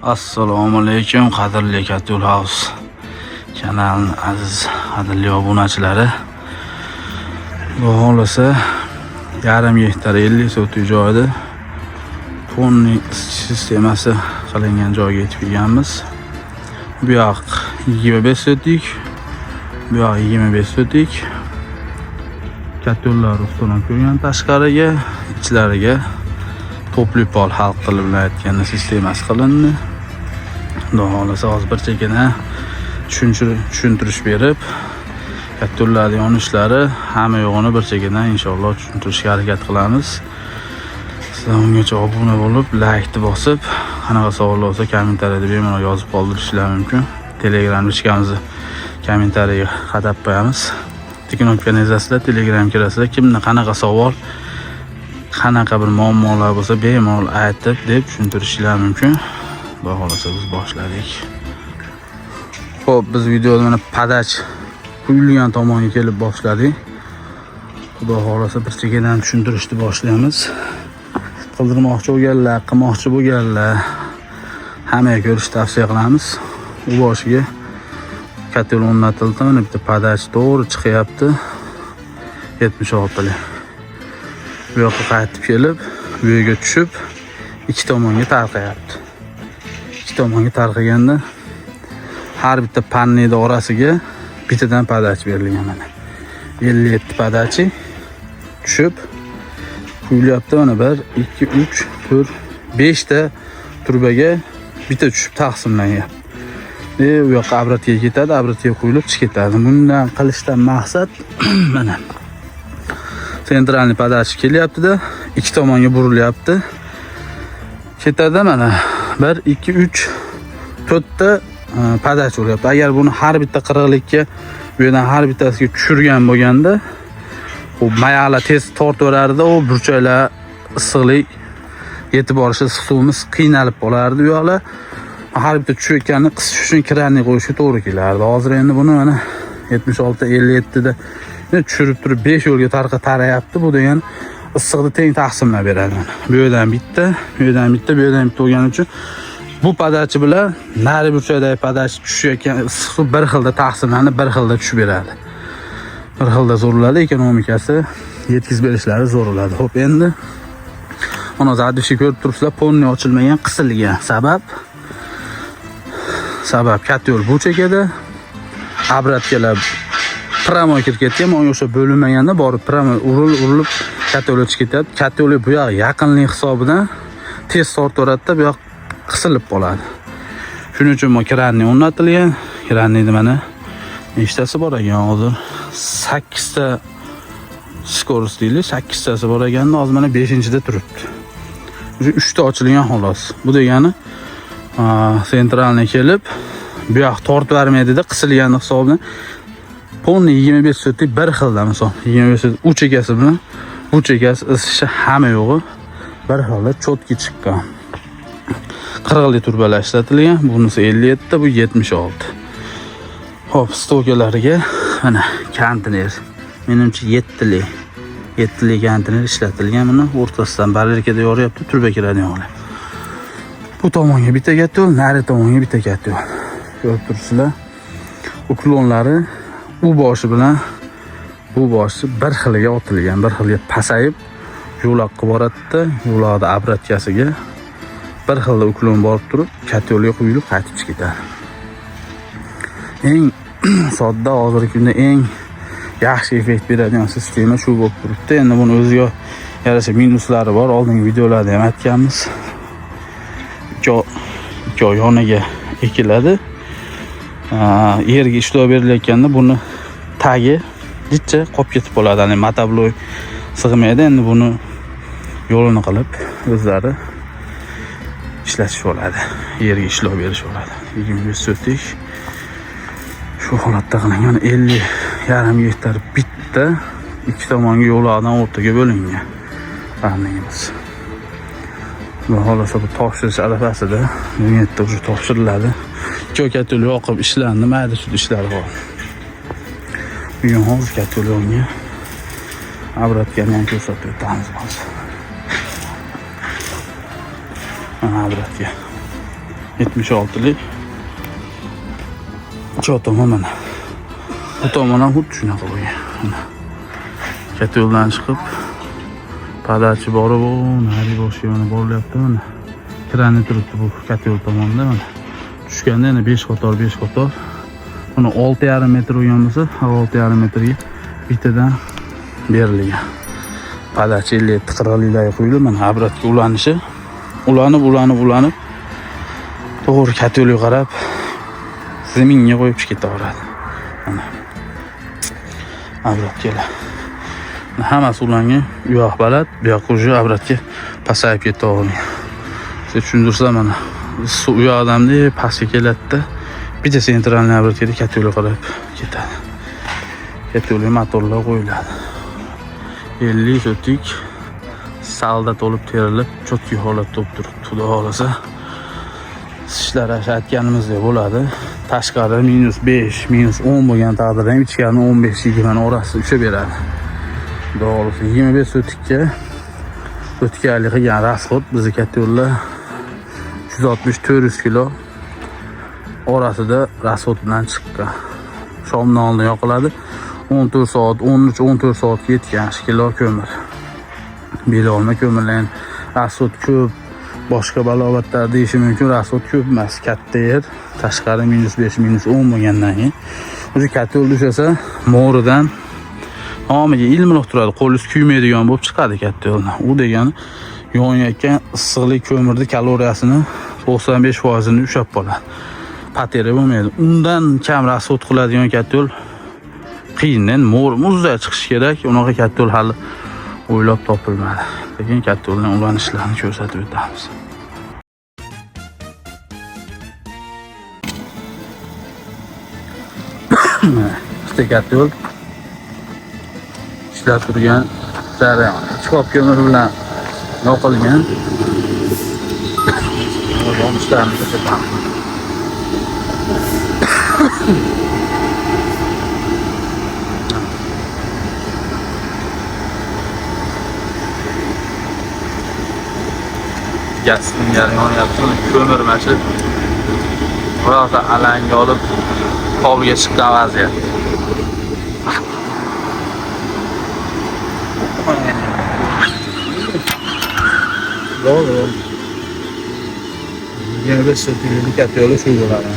Assalomu alaykum, qadrli Katul House kanalining aziz, qadrli obunachilari. Xudo xohlasa, yarim gektar 50 sotix joyda tonni sistemasi qilingan joyga yetib kelganmiz. Bu yoq 25 sotix, bu yoq 25 sotix. Katullar ustidan qo'ygan tashqariga, ichlariga тёплый пол, xalq tili bilan aytganda, sistemasi qilindi. Xudo xohlasa, hozir bir chekina tushuntirish berib, katullarni yonishlari, hamma yo'g'ini bir chekina inshaalloh tushuntirishga harakat qilamiz. Sizlar ungacha obuna bo'lib, laykni bosib, qanaqa savollar bo'lsa, kommentariyada bemalol yozib qoldirishinglar mumkin. Telegram личка mizni kommentariyaga qadab qo'yamiz. Knopkani ezasizlar, Telegram kirasizlar. Kimda qanaqa savol, qanaqa bir muammolar bo'lsa, bemalol aytib deb tushuntirishinglar mumkin. Xudo xohlasa, biz boshladik. Xo'p, biz videoda mana подача quyilgan tomonga kelib boshladik. Xudo xohlasa, bir chekkadan tushuntirishni boshlaymiz. Qildirmoqchi bo'lganlar, qilmoqchi bo'lganlar hammaga ko'rishni tavsiya qilamiz. U boshiga котёл o'rnatildi. Mana bitta подача to'g'ri chiqyapti. 76 lik. Bu yoqqa qaytib kelib, bu yerga tushib, ikki tomonga tarqayapti. Ikki tomonga tarqaganda har bitta парник ni orasiga bittadan подача berilgan mana. 57 подача tushib quyilyapti. Mana 1, 2, 3, 4, 5 ta trubaga bitta tushib taqsimlanyapti. U yoqqa обратка ga ketadi, обратка ga quyilib chiqib ketadi. Bundan qilishdan maqsad mana центральный подача kelyapti-da, ikki tomonga burilyapti. Ketadi mana 1, 2, 3, 4 ta подача bo'lyapti. Agar buni har bitta 40likka bu yerdan har bittasiga tushirgan bo'lganda, u mayalar tez tortaverardi, u burchaklar issiqlik yetib borishi, issiq suvimiz qiynalib qolardi u yoqlar. Har bitta tushayotganini qisish uchun kranni qo'yishga to'g'ri kelardi. Hozir endi buni mana 76 57 da tushirib turib 5 yo'lga tarqa tarayapti. Bu degani issiqni teng taqsimlab beradi mana. Bu yerdan bitta, bu yerdan bitta, bu yerdan bitta bo'lgani uchun bu подача bilan nari burchakdagi подача tushayotgan issiq suv bir xilda taqsimlanib, bir xilda tushib beradi. Bir xilda zo'rladi, ekonomikasi yetkazib berishlari zo'r bo'ladi. Xo'p, endi mana задвижка ko'rib turibsizlar, полный ochilmagan, qisilgan. Sabab katta yo'l bu chekada, обратка lar прямой kirib ketgan, mana o'sha bo'linmaganda borib прямой urilib urilib katta yo'lga chiqib ketyapti. Katta yo'l bu yoq yaqinlik hisobidan tez tortaveradida, bu yoq qisilib qoladi. Shuning uchun bu kranni o'rnatilgan. Kranni mana nechtasi bor ekan hozir? 8 ta скорость deylik, 8 tasi bor ekanda, hozir mana 5-da turibdi. O'sha 3 ta ochilgan xolos. Bu degani центральный kelib bu yoq tortib yubormaydida, qisilgan hisobidan полный 25 sotix bir xilda, misol 25 sotix u chekasi bilan bu chekasi isishi hamma yo'g'i bir xilda чётко chiqqan. 40 lik trubalar ishlatilgan. Bunisi 57, bu 76. Xo'p, стойка lariga mana konteyner. Menimcha 7 lik. 7 lik konteyner ishlatilgan. Buni o'rtasidan barerkada yoryapti, truba kiradigan joyi. Bu tomonga bitta котёл, nari tomonga bitta котёл. Ko'rib turibsizlar. Уклон lari u boshi bilan bu boshi bir xiliga otilgan, bir xilga pasayib yo'loqqa boradida, yo'loqda обратка siga bir xilda уклон borib turib, котёл ga quyilib qaytib chiqib ketadi. Eng sodda, hozirgi kunda eng yaxshi effekt beradigan sistema shu bo'lib turibdi. Endi buni o'ziga yarasha minuslari bor. Oldingi videolarda ham aytganmiz. Ikki yoniga ekiladi. Yerga ishlov berilayotganda buni tagi jicha qolib ketib qoladi. Ya'ni мотоблок sig'maydi. Endi buni yo'lini qilib o'zlari ishlatishib oladi. Yerga ishlov berishib oladi. 25 sotix shu holatda qilingan, 50,5 gektar bitta ikki tomonga yo'loqdan o'rtaga bo'lingan parnigimiz. Xudo xohlasa, bu topshirish arafasida, bugun erta уже topshiriladi. Ikki котёл yoqib ishlandi, mayda sud ishlari bor. Bugun hozir котёл yongan. Обратка ni ham ko'rsatib o'tamiz hozir. Mana обратка. 76lik. Ichki tomon mana. Bu tomon ham xuddi shunaqa bo'lgan. Mana. Katta yo'ldan chiqib podachi borib, u nari boshiga mana borilyapti mana. Krani turibdi bu katta yo'l tomonda mana. Tushganda yana 5 qator, 5 qator. Buni 6,5 metr bo'lgan bo'lsa, 6,5 metrga bittadan berilgan. Podachi 57 40 quyilib, mana обратga ulanishi, ulanib, ulanib, ulanib to'g'ri katta yo'lga qarab zaminga qo'yib chiqib ketaveradi. Mana. Обратkalar. Hammasi ulangan, u yoq baland, bu yoq уже обратga pasayib ketavergan. Siz tushuntirsam mana suv u yoqdan pastga keladida, bitta центральный обраткада katta yo'lga qarab ketadi. Katta yo'lga motorlar qo'yiladi. 50 sotik salda to'lib terilib, чёткий holatda bo'lib turibdi. Xudo xohlasa ishlar shu aytganimizdek bo'ladi. Tashqari -5, -10 bo'lgan taqdirda ham ichkarini 15-20 orasida ushlab beradi. Xudo xohlasa 25 sotikka o'tganlik qilgan расход bizni katta yo'llar 360-400 kilo orasida расход bilan chiqqan. Shomdan oldin yoqiladi. 14 soat, 13-14 soatga yetgan kilo ko'mir. Belolma ko'mirlar расход ko'p, boshqa balobatlar deyishi mumkin, расход ko'p emas. Katta yer, tashqari -5, -10 bo'lgandan keyin o'sha katta yo'lda ushlasa, mo'ridan nomiga ilmiroq turadi, qo'lingiz kuymaydigan bo'lib chiqadi katta yo'ldan. U degani yonayotgan issiqlik ko'mirni kaloriyasini 95%ini ushlab qoladi. Потеря bo'lmaydi. Undan kam расход qiladigan katta yo'l qiyin. Endi mo'r muzday chiqishi kerak. Unaqa katta yo'l hali o'ylab topilmadi. Lekin katta yo'ldan ulanishlarni ko'rsatib o'tamiz. Ikkita katta yo'l ishlab turgan jarayon. Chiqib ko'mir bilan yoqilgan. Ulanishlarni ko'rsatamiz. Gaz singari yonyapti. Ko'mir mana shu rosa alanga olib hovliga chiqqan vaziyat. Bo'ldi. 25 sotiklik katta yo'li shu bo'ladi.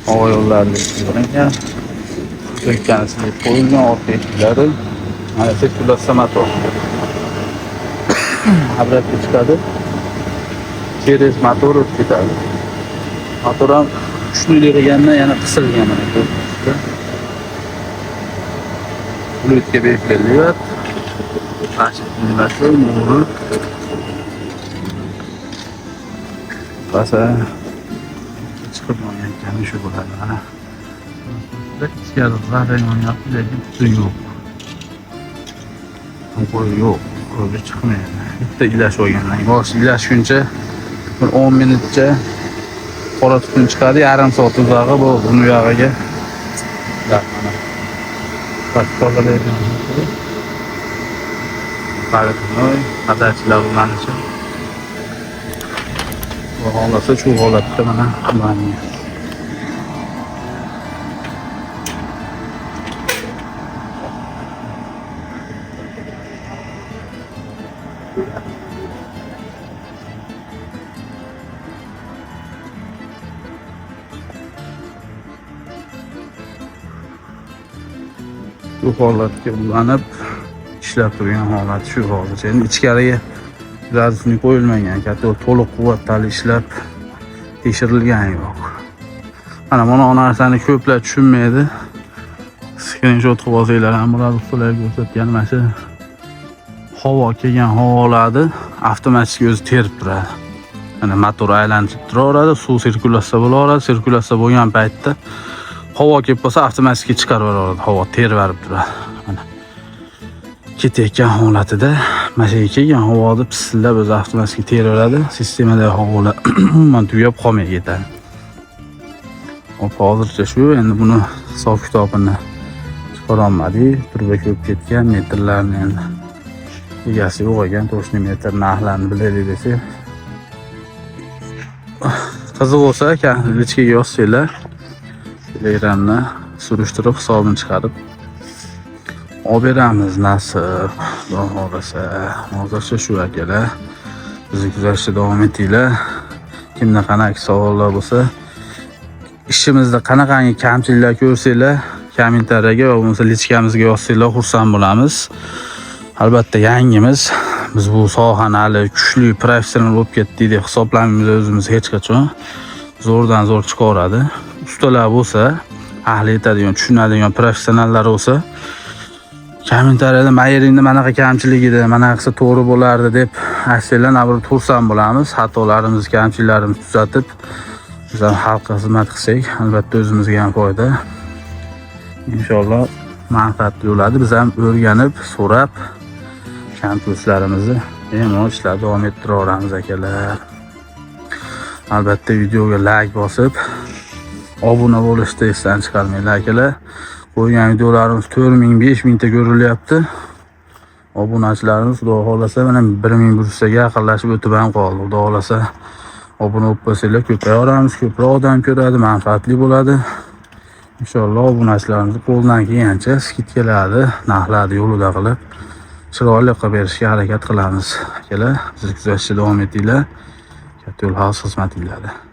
Havo yo'llari qilingan. To'kkanisi qo'yilgan orqa eshiklari. Mana sirkulyatsiya motor. Обратga chiqadi. Через motor o'tib ketadi. Motor ham kuchli qilgandan yana qisilgan mana ko'rishda. Plitga berib nimasi mo'ri. Pasa chiqib yonayotgani shu bo'ladi. Mana. Ichkari zarra yonyapti, lekin tutun yo'q. Tutun yo'q. Ko'zi chiqmaydi. Bitta ilash olgandan keyin, bosh ilashguncha bir 10 minutcha qora tutun chiqadi, yarim soat uzog'i bo'ldi. Uni uyog'iga mana. Podachilar ulanishi. Bu holati shu holatda mana ulangan. Bu holatga ulanib ishlab turgan holati shu hozircha. Endi ichkariga gradusni qo'yilmagan, katta to'liq quvvatda ishlab tekshirilgani yo'q. Mana buni narsani ko'plar tushunmaydi. Skrinshot qilib olsanglar ham bo'ladi, ustalarga ko'rsatgan mana shu havo kelgan havolarni avtomatik o'zi terib turadi. Mana motor aylanib turaveradi, suv sirkulyatsiya bo'laveradi. Sirkulyatsiya bo'lgan paytda havo kelib qolsa avtomatik chiqarib yuboradi, havo terib turadi. Mana ketayotgan holatida mana shu yerga kelgan havoni pisillab o'zi avtomatik teraveradi. Sistemadagi havolar umuman tugab qolmay ketadi. Hop, hozircha shu. Endi buni hisob kitobini chiqara olmadik. Turba ko'p ketgan, metrlarni endi egasi yo'q ekan, to'shni metr narxlarini bilaylik desak, Qiziq bo'lsa, личка ga yozsanglar, Telegramda surishtirib, hisobini chiqarib olib beramiz nasib, Xudo xohlasa. Hozircha shu, akalar. Bizni kuzatishda davom etinglar. Kimda qanaqa savollar bo'lsa, ishimizda qanaqangi kamchiliklar ko'rsanglar, kommentariyaga yo bo'lmasa личка mizga yozsanglar, xursand bo'lamiz. Albatta yangimiz. Biz bu sohani hali kuchli professional bo'lib ketdik deb hisoblamaymiz o'zimiz hech qachon. Zo'rdan zo'r chiqaveradi. Ustalar bo'lsa, ahli yetadigan, tushunadigan professionallar bo'lsa, kommentariyada mayeringda manaqa kamchilik edi, mana qilsa to'g'ri bo'lardi deb aytsanglar, наоборот xursand bo'lamiz. Xatolarimiz, kamchiliklarimizni tuzatib, biz ham xalqqa xizmat qilsak, albatta o'zimizga ham foyda. Inshaalloh manfaatli bo'ladi. Biz ham o'rganib, so'rab kamchiliklarimizni bemalol ishlarni davom ettiraveramiz, akalar. Albatta videoga like bosib, obuna bo'lishni esdan chiqarmanglar, akalar. Qo'ygan videolarimiz 4000, 5000 ta ko'rilyapti. Obunachilarimiz, Xudo xohlasa, mana 1100 taga yaqinlashib o'tib ham qoldi. Xudo xohlasa, obuna bo'lib qo'ysanglar, ko'payaveramiz, ko'proq odam ko'radi, manfaatli bo'ladi. Inshaalloh obunachilarimizni qo'ldan kelgancha скидка larni, narxlarni yo'lida qilib, chiroyli qilib berishga harakat qilamiz. Akalar, bizni kuzatishda davom etinglar. Katta yo'l house xizmatinglarda.